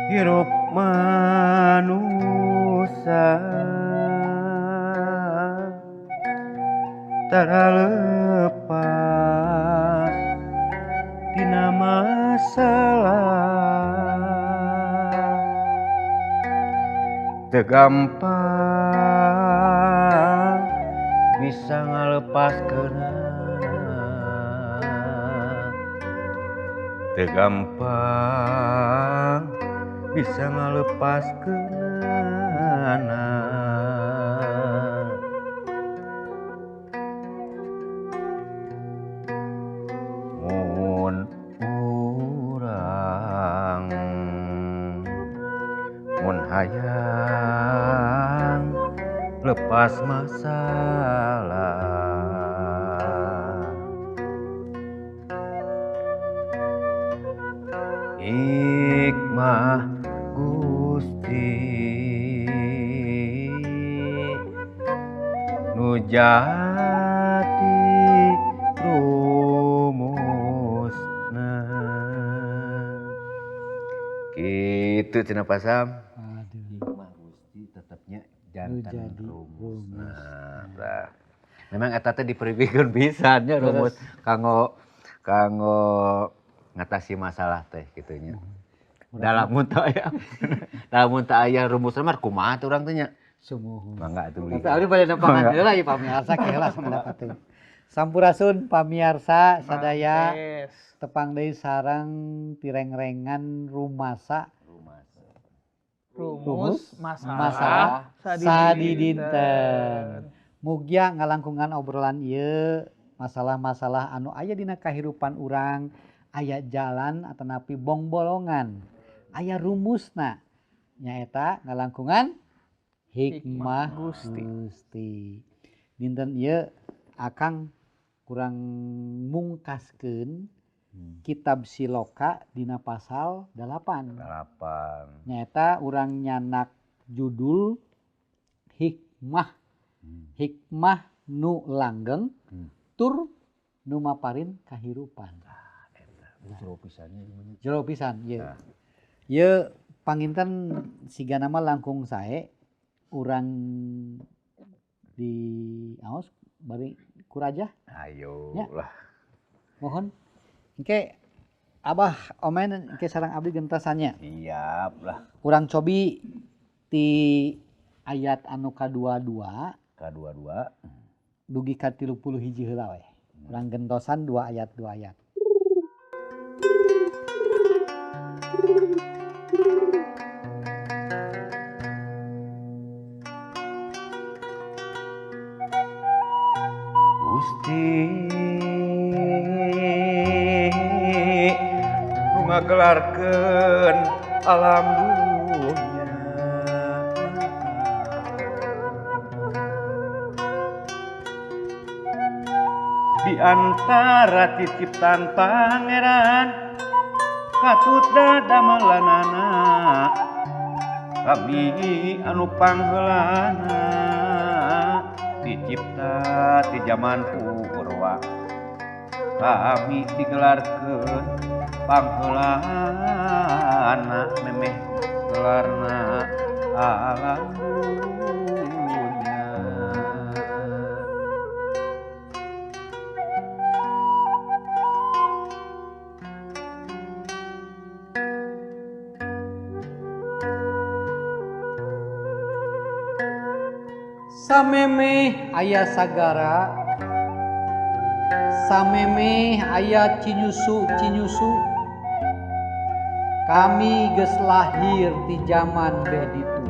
Hirup manusia tara lepas tina masalah, teu gampang bisa ngalepaskeunana, teu gampang bisa ngalepaskeunana. Mun urang mun hayang lepas masalah, hikmah Gusti nu jadi rumusna. Kitu cenah Pasam. Aduh. Hikmah Gusti tetepnya jantan rumusna. Rumus. Memang eta teh diperibikeun pisan nya rumus kanggo kanggo ngatasi masalah teh kitu nya. Dalam mun teu aya. Lamun teu aya rumusna mah kumaha teh urang teh nya. Sumuhun. Mangga atuh beli. Tapi abdi bade nepangan heula ieu pamiarsa keula samanapa teh. Sampurasun pamiarsa sadaya, tepang deui sareng tirengrengan rumasa Rumus masalah, masalah sadidinten. Mugia ngalangkungan obrolan ieu masalah-masalah anu aya dina kahirupan urang, aya jalan atanapi bongbolongan, aya rumusna, nyaeta ngalangkungan hikmah Gusti. Gusti. Dinten ieu Akang kurang mungkaskeun kitab Siloka dina pasal 8. 8. Nyaeta urang nyanak judul hikmah. Hikmah nu langgeng tur nu maparin kahirupan. Jero pisannya gimana? Jero pisan ieu. Ieu panginten sigana mah langkung sae urang di aos bari kuraja. Ayo ya. Lah. Mohon. Engke Abah Omen engke sareng abdi gentasannya. Siap lah. Urang cobi ti ayat anu ka-22. Ka-22 dugi ka 31 heula we. Urang gentosan 2 ayat 2 ayat. Gusti nu ngagelarkeun alam dunya, di antara ciciptan pangeran katut dadamelanana kami anu pangheulana dicipta di zaman purwa kami digelarkeun pangheulana memeh gelarna alam dunya. Samemeh aya sagara, samemeh aya cinyusu-cinyusu, kami geus lahir ti jaman beh ditu.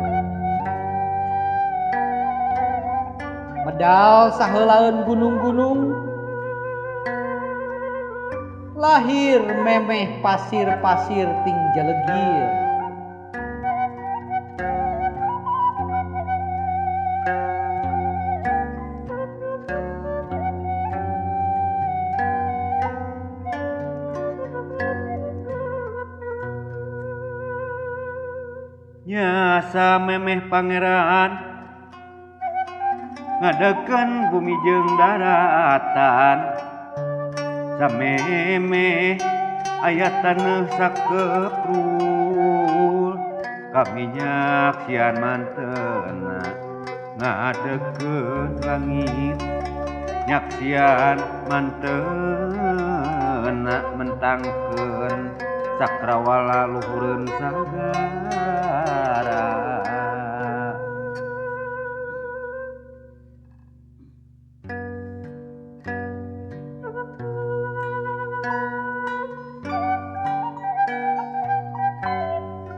Medal saheulaeun gunung-gunung, lahir memeh pasir-pasir ting jelegir. Nyasa memeh pangeran ngadegkeun bumi jeung daratan, samemeh aya taneuh sakeprul, kami nyaksian mantena ngadegkeun langit, nyaksian mantena mentangkeun sakrawala luhureun sagara.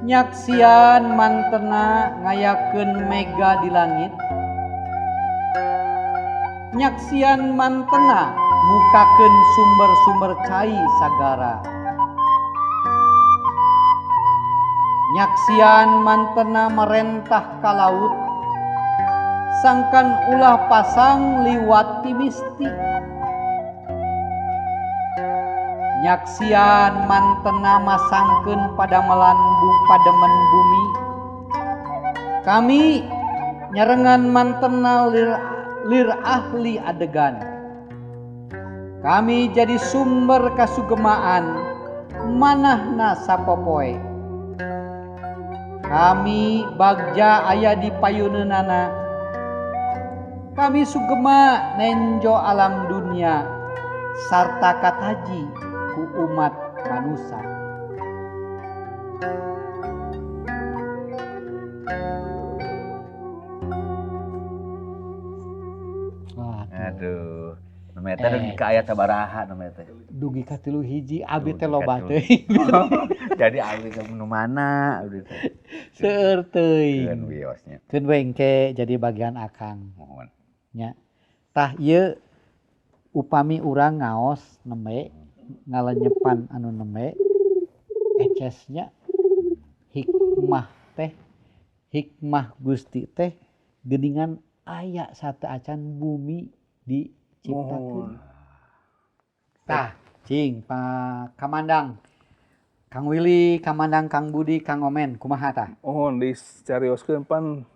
Nyaksian mantena ngayakeun mega di langit, nyaksian mantena mukakeun sumber-sumber cai sagara, nyaksian mantena merentah ka laut, sangkan ulah pasang liwat ti misti, nyaksian mantena masangkeun padamelan pademen bumi, kami nyarengan mantena lir ahli adegan, kami jadi sumber kasugemaan manahna sapopoe, kami bagja aya di payuneunana, kami sugema nenjo alam dunia sarta kataji ku umat manusia. Aduh, namanya teh dugi ka aya sabaraha namanya teh? Dugi ka 3 hiji, abi teh loba teuing. Jadi abi ke nu mana abdi teh? Seueur teuing. Keun wiosnya. Keun we engke jadi bagian akang. Mohon. Nya. Tah ieu upami urang ngaos nembe ngalenyepan anu nembe ecesnya hikmah teh, hikmah Gusti teh geuningan aya sateuacan bumi diciptakeun. Tah, cing Pak Kamandang, Kang Willy, Kamandang, Kang Budi, Kang Omen, kumaha tah? Oh, dicarioskeun pan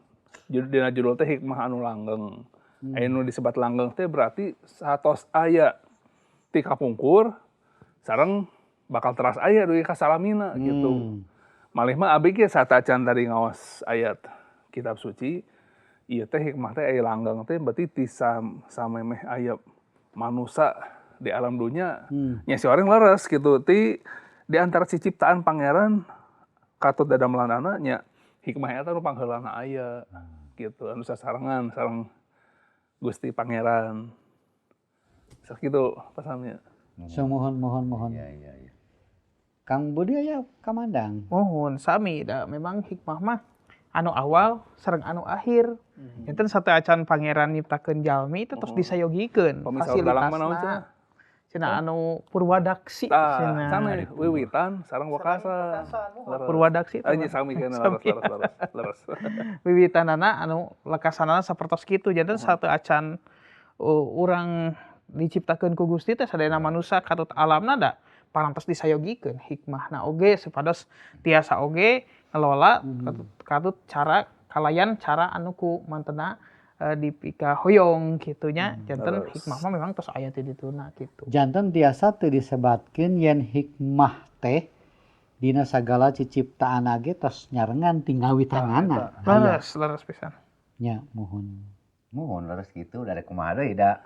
dina judul teh hikmah anu langgeng. Aya nu disebat langgeng teh berarti satos aya ti kapungkur sareng bakal teras aya dugi ka salamina gitu. Malih mah abdi ge sateuacan tadi ngaos ayat kitab suci, ieu teh hikmah teh aya langgeng teh berarti ti samemeh aya manusa di alam dunia, nya si orang leres gitu. Ti di antara si ciptaan pangeran katut dadamelanana nya hikmah eta nu pangheulana aya gitu, anu sasarengan sareng Gusti Pangeran. Sakitu pasamnya. So mohon mohon mohon. Iya iya iya. Kang Budi aya kamandang. Mohon sami da memang hikmah mah anu awal sareng anu akhir. Enten sateuacan pangeran nyiptakeun jalmi itu terus disayogikeun fasilitasna. Cenah anu purwadaksi cenah. Sana wiwitan sareng wakasa. Purwadaksi. Nya sami kana leres leres. Wiwitanana anu lekasanana sapertos kitu janten sateuacan urang diciptakeun ku Gusti teh sadayana manusa katut alamna da parantos disayogikeun hikmahna oge supados tiasa oge ngelola katut cara kalayan cara anu ku mantena Dipikahoyong kitu nya janten hikmah mah memang tos aya ti dituna kitu. Janten tiasa teu disebatkeun yen hikmah teh dina sagala ciciptaan ge tos nyarengan ti ngawitanana. Leres, leres pisan. Nya muhun. Muhun leres kitu da kumaha deui da.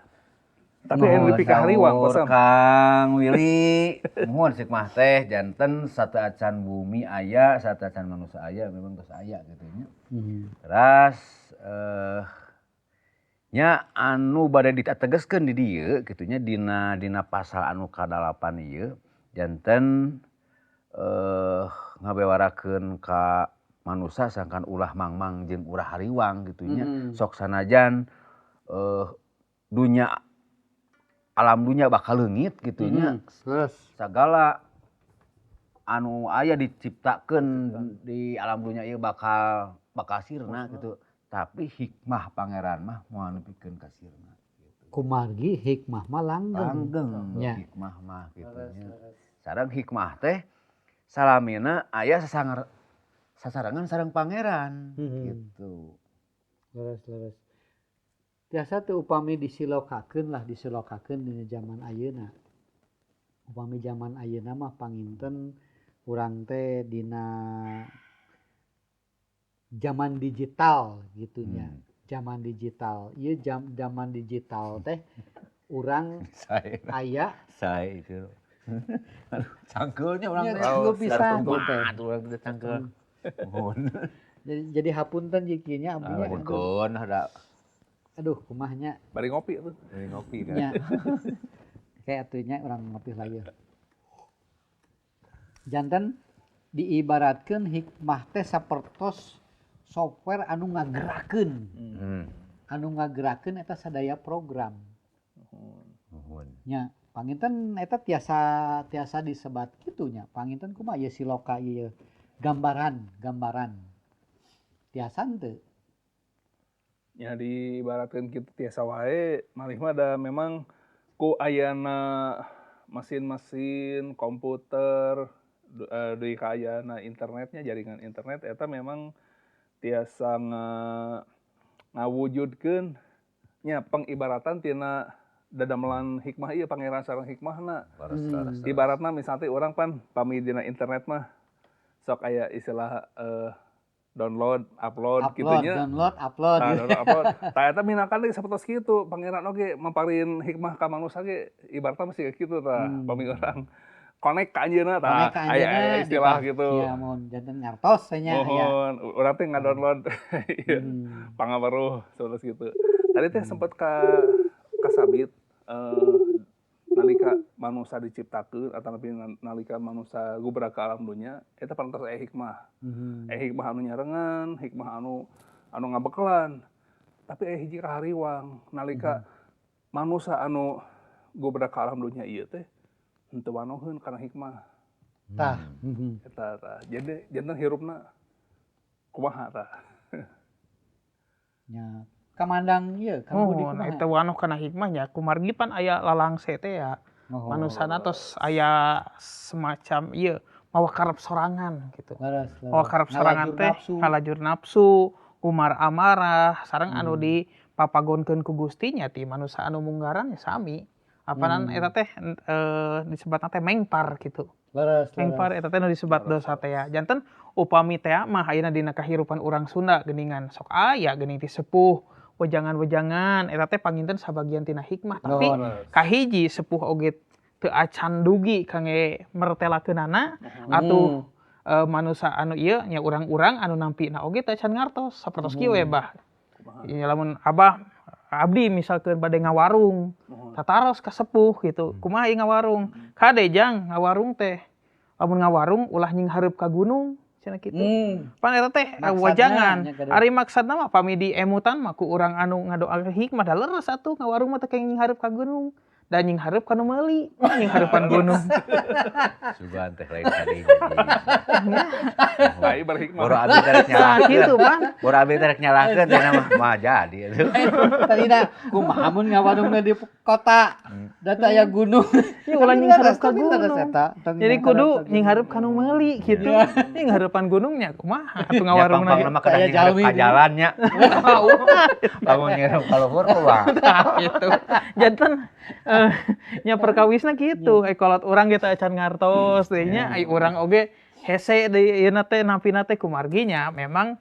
Tapi aya dipikahariwang kosam. Kang Willy, muhun hikmah teh janten sateuacan bumi aya, sateuacan manusia aya memang tos aya kitu nya. Teras nya anu bade ditegeskeun di dieu kitu nya dina pasal anu ka-8 ieu janten ngabewarakeun ka manusa sangkan ulah mangmang jeung ulah hariwang kitu nya. Sok sanajan dunya alam dunya bakal leungit kitu nya. Sagala anu aya diciptakeun di alam dunya ieu bakal sirna kitu. Tapi hikmah pangeran mah moal nepikeun ka sirna gitu. Kumargi hikmah mah langgeng. Langgeng hikmah mah kitu nya. Sareng hikmah teh salamina aya sasarengan sareng pangeran gitu. Leres leres. Tiasa teu upami disilokakeun lah disilokakeun dina zaman ayeuna. Upami zaman ayeuna mah panginten urang teh dina zaman digital gitu nya. Zaman digital. Ieu zaman digital teh urang aya sae itu. Aduh, cangkeulnya urang teh. Cangkeul pisan teh. Urang teh cangkeul. Mohon. Jadi hapunten ieu kieu nya abdi nya. Hapunten ada. Aduh, kumaha nya. Bari ngopi atuh. Bari ngopi kan. Kayak atuh nya urang ngopi lagi. Janten diibaratkeun hikmah teh sapertos software anu ngagerakeun. Anu ngagerakeun eta sadaya program. Nya, panginten eta tiasa disebat kitu nya. Panginten kumaha ieu siloka ieu gambaran. Tiasa henteu? Ya diibaratkeun kitu tiasa wae, malih mah da memang ku ayana mesin-mesin, komputer, deui ka ayana internetnya, jaringan internet eta memang tiasa ngawujudkeun nya pengibaratan tina dadamelan hikmah ieu pangeran sareng hikmahna. Ibaratna misalnya urang pan pami dina internet mah sok aya istilah download, upload kitu nya. Download, upload. Nah, download, upload. Tah eta minakan deui sapertos kitu, pangeran oge mamparin hikmah ka manusa ge ibaratna masih kitu tah pami urang connect ka anjeunna tah aya istilah gitu. Ya mun janten ngartos nya aya. Muhun, urang teh ngadownload ieu pangaweruh sapertos kitu. Tadi teh sempet ka kasabit nalika manusa diciptakeun atanapi nalika manusa gubrak ka alam dunya eta parantos aya hikmah. Aya hikmah anu nyarengan, hikmah anu ngabekelan. Tapi aya hiji kahariwang nalika manusa anu gubrak ka alam dunya ieu teh henteu wanoheun kana hikmah. Tah. Eta tah. Jadi janten hirupna kumaha tah. Nya kamandang ieu Kang Budi kumaha? Eta wanoh kana hikmah nya kumargi pan aya lalangse teh ya. Manusana tos aya semacam ieu mawa karep sorangan gitu. Mawa karep sorangan teh ngalajur nafsu, kumar amarah, sareng anu dipapagonkeun ku Gusti nya ti manusa anu munggaran ya sami. Apanan eta teh disebatna teh mengpar gitu. Mengpar eta teh nu disebat dosa teh ya. Janten upami teh mah ayeuna dina kahirupan urang Sunda geuningan sok aya geuning ti sepuh wejangan-wejangan eta teh panginten sabagian tina hikmah tapi kahiji sepuh oge teu acan dugi kangge mertelakeunana atuh manusa anu ieu nya urang-urang anu nampina oge teu acan ngartos sapertos kieu we bah. Nya lamun abah abdi misalkeun bade ngawarung tataros ka sepuh gitu kumaha ieu ngawarung kade jang ngawarung teh lamun ngawarung ulah nyinghareup ka gunung cenah kitu. Pan eta teh wajangan. Ari maksadna mah pami di emutan mah ku urang anu ngadoa hikmah da leres atuh ngawarung mah teh kenging hareup ka gunung. Da nyinghareup ka nu meuli, nyinghareupan gunung. Sugan teh lain kadinya. Nah, ieu berhikmah. Boro abdi teh rek nyalahkeun. Kitu, Pan. Boro abdi teh rek nyalahkeun teh mah mah jadi atuh. Tadina kumaha mun ngawarungna di kota da teu aya gunung. Ieu ulah nyinghareup ka gunung. Jadi Jadi kudu nyinghareup ka nu meuli kitu. Nyinghareupan gunungnya kumaha atuh ngawarungna pang-pangna mah kedah Kayak nyinghareup jalmi ka jalan nya. Lamun nyinghareup ka luhur kumaha. Tah gitu. Janten nya perkawisna kitu. Kolot urang ge teu acan ngartos deui nya, ai urang oge hese deui ieuna teh nampina teh kumargi nya memang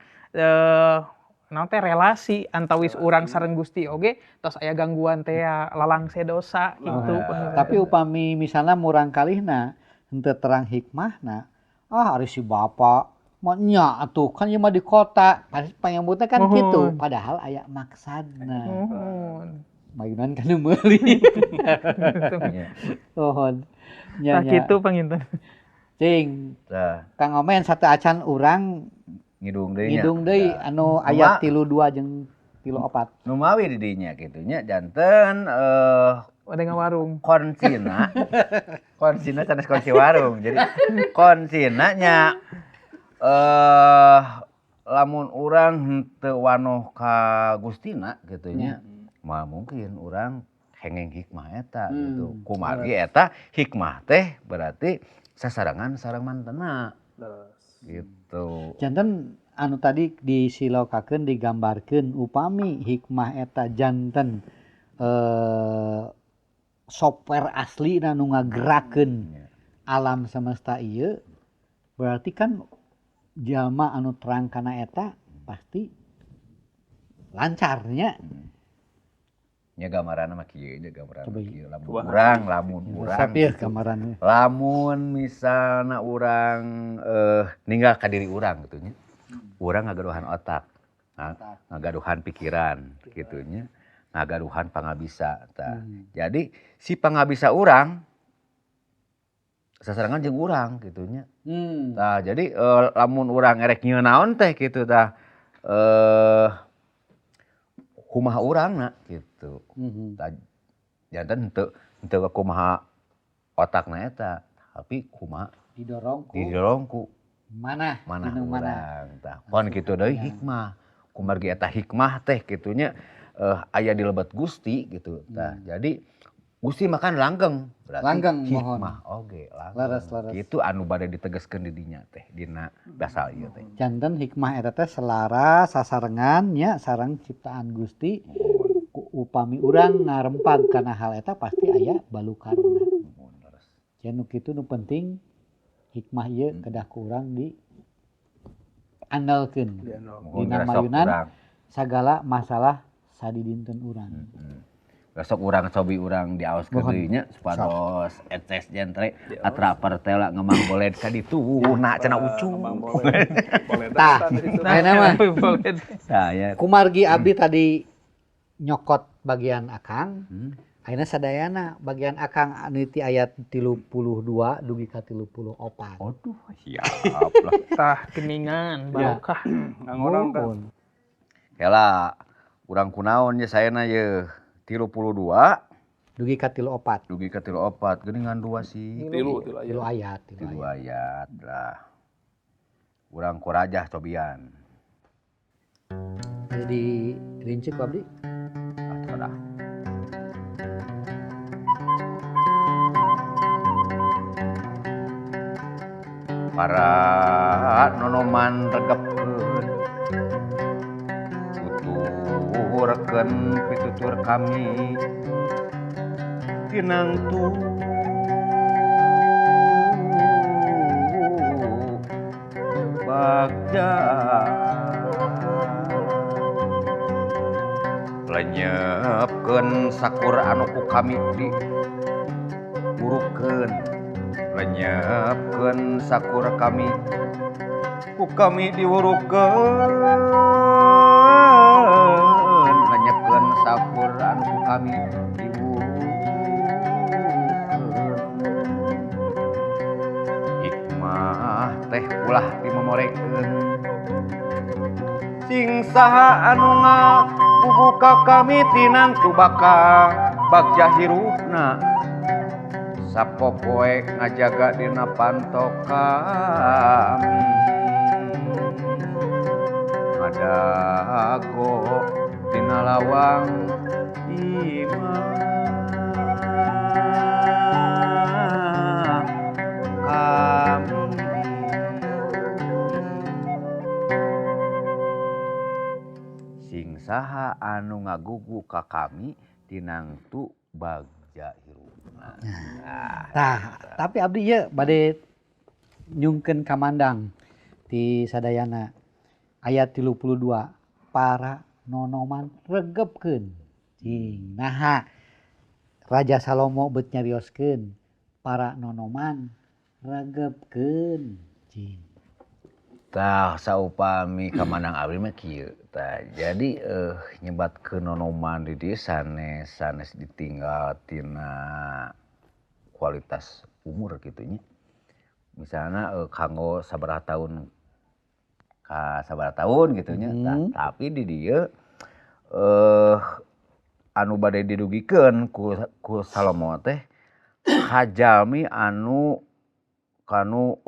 naon teh relasi antawis urang sareng Gusti oge tos aya gangguan teh lalangse dosa gitu. Tapi upami misalna murang kalihna henteu terang hikmahna, ah ari si bapak mah nya atuh kan ieu mah di kota, panyambutna kan kitu, padahal aya maksadna. Muhun. Mayunan kana meuli. Mohon. Nya Tah kitu panginten. Cing. Tah. Kang Omen satu acan urang ngidung deui nya. Ngidung deui anu ayat 32 jeung 34. Nu mawi di dinya kitu nya janten Bade ngawarung. Konsina. Konsina sanes kunci warung. Jadi konsina nya lamun urang henteu wanoh ka Gustina kitu nya. Moal mungkin urang hengeng hikmah eta gitu. Kumargi eta hikmah teh berarti sasarengan sareng mantena. Gitu. Janten anu tadi disilokakeun digambarkeun upami hikmah eta janten software asli nu ngagerakeun alam semesta ieu berarti kan jalma anu terang kana eta pasti lancarnya. Nya gambaranna mah kieu nya gambaranna kieu lamun urang sapieu gambaranna. Lamun misalna urang ninggal ka diri urang kitu nya. Urang ngagaduhan otak, ngagaduhan pikiran kitu nya, ngagaduhan pangabisa tah. Jadi si pangabisa urang sasarengan jeung urang kitu nya. Tah jadi lamun urang erek nyieun naon teh kitu tah kumaha urangna gitu. Janten henteu kumaha otakna eta, tapi kumaha didorong ku manah urang tah. Pon kitu deui hikmah. Kumargi eta hikmah teh kitu nya aya di lebet Gusti gitu tah. Jadi Gusti makan langgeng berarti langgeng hikmah oge langgeng. Leres. Kitu anu bade ditegeskeun di dinya teh dina dasar ieu teh. Janten hikmah eta teh selaras sasarengan nya sareng ciptaan Gusti. Upami urang ngarempag kana hal eta pasti aya balukarna. Jan nu kitu nu penting hikmah ieu kedah ku urang di andalkeun. Dina mayunan sagala masalah sadidinten urang. Besok urang cobi urang diaoskeun deui nya supados etes jentre atraper teh lah ngemang boled ka ditu na cenah ucu. Tah, ayeuna mah. Kumargi abdi tadi nyokot bagian akang. Ayeuna sadayana bagian akang anu ti ayat 32 dugi ka 34. Aduh, siap lah. Tah geningan barokah. Ngangorang tah. Kela urang kunaon nya saena ye 32 dugi ka 34. Dugi ka 34 geuningan dua sih. Tilu ayat. Tilu ayat lah. Urang korajah cobian. Jadi rincik abdi. Ah, dah. Para nonoman regepkeun tuturkeun pitutur kami tinangtu bagja lenyepkeun sakur anu ku kami diburukeun lenyepkeun sakur kami ku kami diwurukeun lenyepkeun sakur anu ku kami diwurukeun hikmah teh ulah dimomorekeun sing saha anu ngabubuka kami tinang tubaka bagja hirupna Sapopoe ngajaga dina panto kami ngadago dina lawang imah kami. Sing saha anu ngagugu ka kami tinangtu bagja hirupna. Tah, tapi abdi ieu bade nyungkeun kamandang ti sadayana ayat 32 para nonoman regepkeun. Cing naha Raja Salomo beut nyarioskeun para nonoman regepkeun. Cing. Tah saupami kamanang abdi mah kieu. Tah jadi nyebatkeun nonoman di dieu sanes sanes ditinggal tina kualitas umur kitu nya. Misalna kanggo sabaraha tahun ka sabaraha tahun kitu nya. Tah tapi di dieu anu bade didugikeun ku Salomo teh kajalmi anu kanu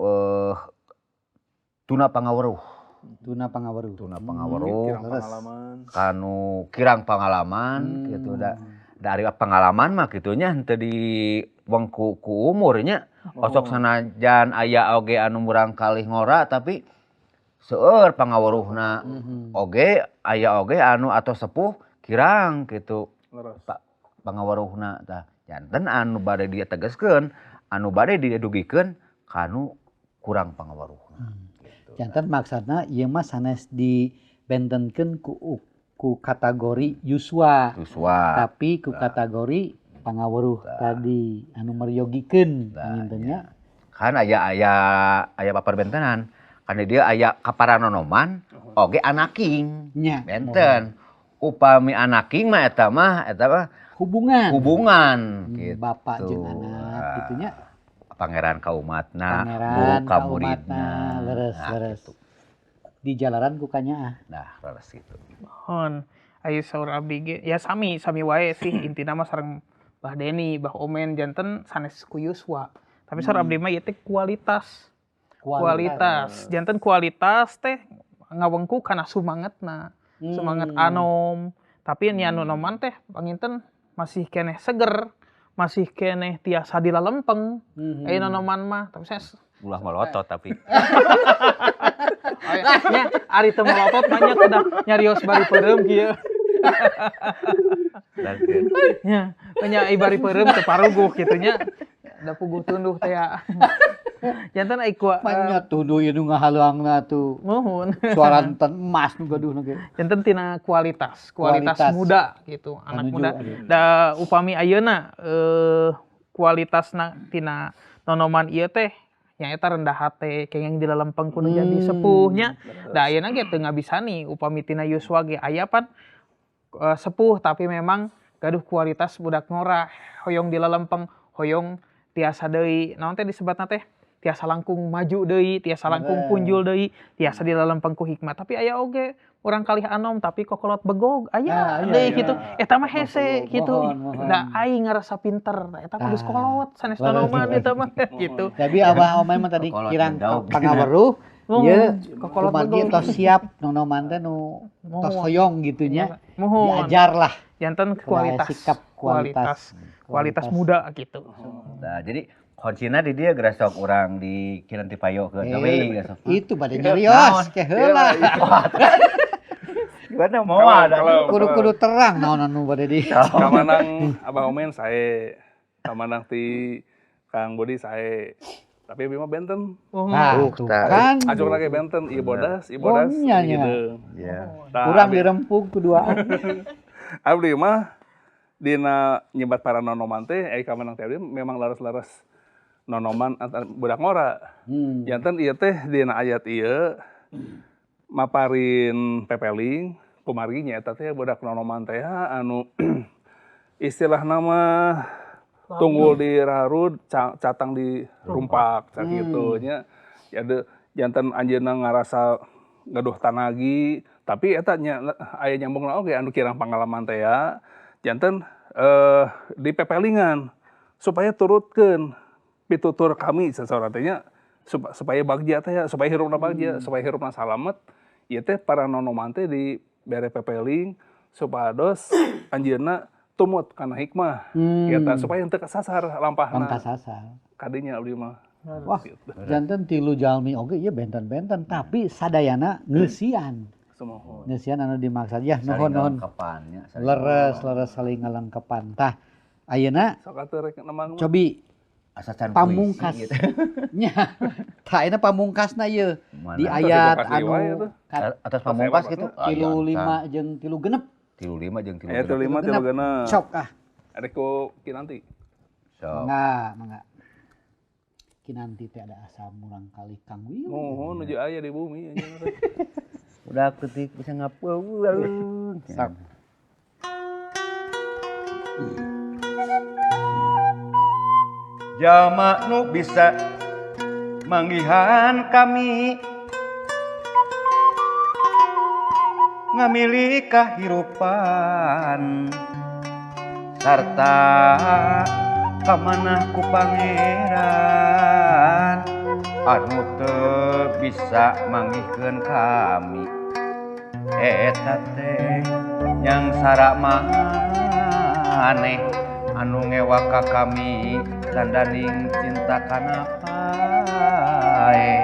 tuna pangaweruh. Tuna pangaweruh. Tuna pangaweruh. Kirang pangalaman. Kanu kirang pangalaman gitu da. Dari pangalaman mah kitu nya henteu diwengku ku umur nya. Osok sanajan aya oge anu murangkalih ngora tapi seueur pangaweruhna. Oge aya oge anu atos sepuh kirang kitu. Pangaweruhna tah. Janten anu bade ditegeskeun, anu bade didugikeun kanu kurang pangaweruhna. Janten maksudna ieu mah sanes dibentenkeun ku kategori yuswa. Yuswa. Tapi ku kategori pangaweruh tadi anu meryogikeun panginten nya. Kan aya aya aya paperbentenan. Kan di dieu aya kaparanonoman oge anaking. Nya. Benten. Upami anaking mah eta mah hubungan. Hubungan gitu. Bapak jeung anak kitu nya. Pangeran ka umatna, guru ka muridna. Leres, nah, leres. Gitu. Di jalaran ku kanyaah. Nah, leres gitu. Mohon ayo saur abdi ge ya sami sami wae sih intina mah sareng Bah Deni, Bah Omen janten sanes ku yuswa. Tapi saur abdi mah ieu teh kualitas. Kualitas. Janten kualitas teh ngawengku kana sumangetna. Semangat anom. Tapi nya anu noman teh panginten masih keneh seger. Masih keneh tiasa dilalempeng. Aya nonoman mah, tapi saya ulah melotot tapi. Nya ari teu melotot banyak udah nyarios bari peureum kieu. Nya, nya bari peureum teu paruguh kitu nya. Da puguh tunduh teh ya. Janten ai ku nya tunduh ieu nu ngahaluangna tuh. Muhun. Suara enten emas nu gaduhna ge. Janten tina kualitas, kualitas muda gitu, anak muda. Da upami ayeuna kualitasna tina nonoman ieu teh nyaeta rendah hate, kenging dilalempeng kudu jadi sepuh nya. Da ayeuna ge teu ngabisani upami tina yuswa ge aya pan sepuh tapi memang gaduh kualitas budak ngora, hoyong dilalempeng, hoyong tiasa deui naon teh disebatna teh tiasa langkung maju deui, tiasa langkung punjul deui, tiasa dilalempeng ku hikmah. Tapi aya oge urang kalih anom tapi kokolot begog aya deui kitu. Eta mah hese kitu. Da aing ngarasa pinter, eta mah geus kolot sanes nonoman eta mah kitu. Tapi Abah Omen mah tadi kirang pangaweruh ieu kumargi tos siap nonoman teh nu tos hoyong gitu nya. Diajar lah. Janten kualitas, sikap kualitas, kualitas muda gitu. Nah, jadi kuncina di dia gerasok urang di Kinanti Payo ke gawe gerasok. Itu bade nyarios ke heula. Gimana mau ada kudu-kudu terang naon anu bade di. Kamanang Abah Omen sae, kamanang ti Kang Budi sae. Tapi abi mah benten. Nah, tuh kan. Ajok lagi benten, ieu bodas, ieu bodas gitu. Iya. Urang dirempug kuduaan. Abdi mah dina nyebat para nonoman teh kamanang teh abdi memang laras-laras nonoman antar budak ngora. Janten ieu teh dina ayat ieu maparin pepeling kumargi nyaeta teh budak nonoman teh anu istilahna mah tunggul di rarud catang di rumpak sakitu nya. Jadi janten anjeunna ngarasa gaduh tanagi tapi eta nya aya nyambungna oge anu kirang pangalaman teh ya. Janten di pepelingan Supaya turutkeun pitutur kami sasaurna teh nya supaya bagja teh ya, supaya hirupna bagja, supaya hirupna salamet, ieu teh para nonoman teh dibere pepeling supados anjeunna tumut kana hikmah. Eta supaya henteu kasasar lampahna. Kasasar. Kadinya abdi mah. Wah, janten tilu jalmi oge ieu benten-benten tapi sadayana ngeusian. Ngeusian anu dimaksud ya nuhun nuhun. Leres leres saling ngalengkepan. Tah ayeuna sok atuh rek nemang. Cobi pamungkas gitu. Nya. Tah ayeuna pamungkasna ieu di ayat anu atas pamungkas gitu 35 jeung 36. 35 jeung 36. 35 36. Sok ah. Arek ku Kinanti. Sok. Mangga, mangga. Kinanti teh ada asa murang kali Kang Willy. Muhun nuju aya di bumi anjeunna. Udah ketik bisa ngapeul. Sok. Jalma nu bisa manggihan kami ngamili kahirupan sarta kamanah ku pangeran anu teu bisa manggihkeun kami eta teh nyangsara maneh anu ngewa ka kami tandaning cinta kana pae.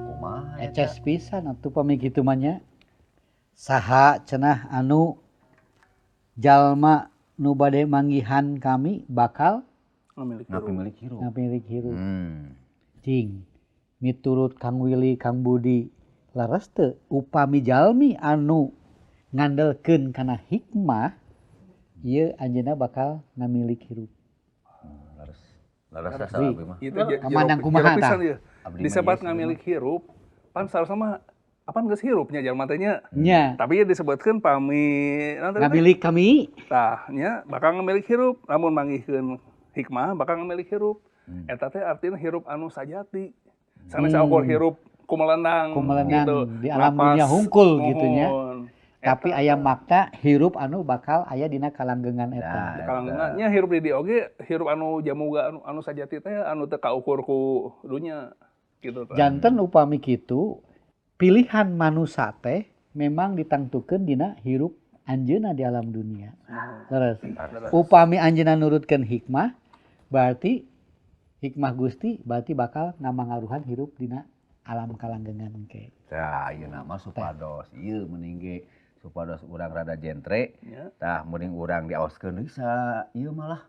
Kumaha eces pisan atuh pami kitu mah nya. Saha cenah anu jalma nu bade manggihan kami bakal ngamilik hirup. Ngamilik hirup. Cing miturut Kang Willy Kang Budi leres teu upami jalmi anu ngandelkeun kana hikmah ieu anjeunna bakal ngamilik hirup. Leres. Leres asa abdi mah. Ieu teh kamandang kumaha tah? Disebat ngamilik hirup, pan sarua mah apan geus hirupnya jalma teh nya. Nya. Tapi disebutkeun pami ngamilik kami. Tah nya bakal ngamilik hirup, lamun manggihkeun hikmah bakal ngamilik hirup. Eta teh artina hirup anu sajati. Sanes saukur hirup kumelenang gitu. Di alam dunia hungkul gitu nya. Tapi aya makna hirup anu bakal aya dina kalanggengan eta. Kalanggengan nya hirup di dieu oge hirup anu jamuga anu sajati teh anu teu kaukur ku dunya gitu tah. Janten upami kitu pilihan manusa teh memang ditangtukeun dina hirup anjeunna di alam dunia. Terus upami anjeunna nurutkeun hikmah berarti hikmah Gusti berarti bakal ngamangaruhan hirup dina alam kalanggengan engke. Tah ayeuna mah supados ieu mending ge supados urang rada jentre, tah mending urang diaoskeun deui sa ieu malah.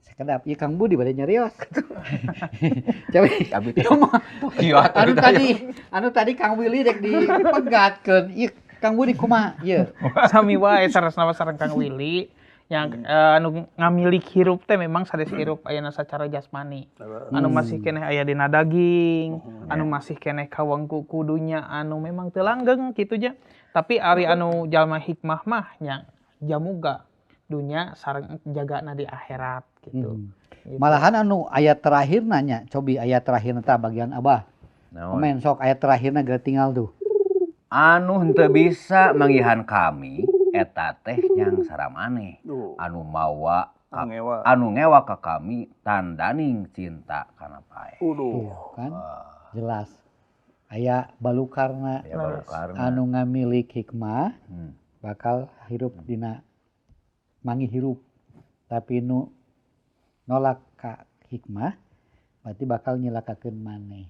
Sakedap ieu Kang Budi bade nyarios. Cobi abi teh kieu anu tadi Kang Willy rek dipegatkeun. Ieu Kang Budi kumaha ieu? Sami wae saresna sareng Kang Willy yang anu ngamilik hirup teh memang sanes hirup ayeuna sacara jasmani. Anu masih keneh aya dina daging, anu masih keneh kawengku kudunya anu memang teu langgeng kitu nya. Tapi ari anu jalma hikmah mah nya jamuga dunya sareng jagana di akhirat gitu. Gitu. Malahan anu ayat terakhir nanya, cobi ayat terakhir tah bagian abah. Komen sok ayat terakhirna geura tinggal tuh. Anu henteu bisa manggihan kami eta teh nyangsara maneh anu mawa anu ngewa ka kami tandaning cinta kana pae. Tuh, kan jelas. Aya balukarna, anu ngamilik hikmah bakal hirup dina mangi hirup. Tapi nu nolak ka hikmah berarti bakal nyilakakeun maneh.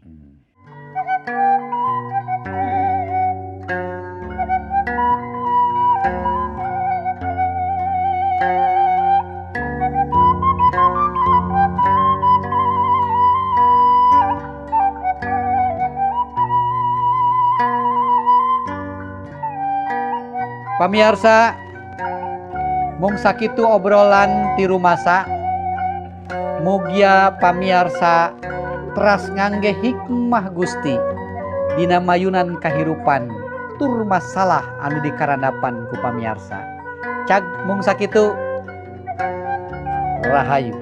Pamiarsa, mung sakitu obrolan ti rumasa, mugia pamiarsa teras ngangge hikmah Gusti dina mayunan kahirupan tur masalah anu dikarandapan ku pamiarsa. Cag mung sakitu, rahayu.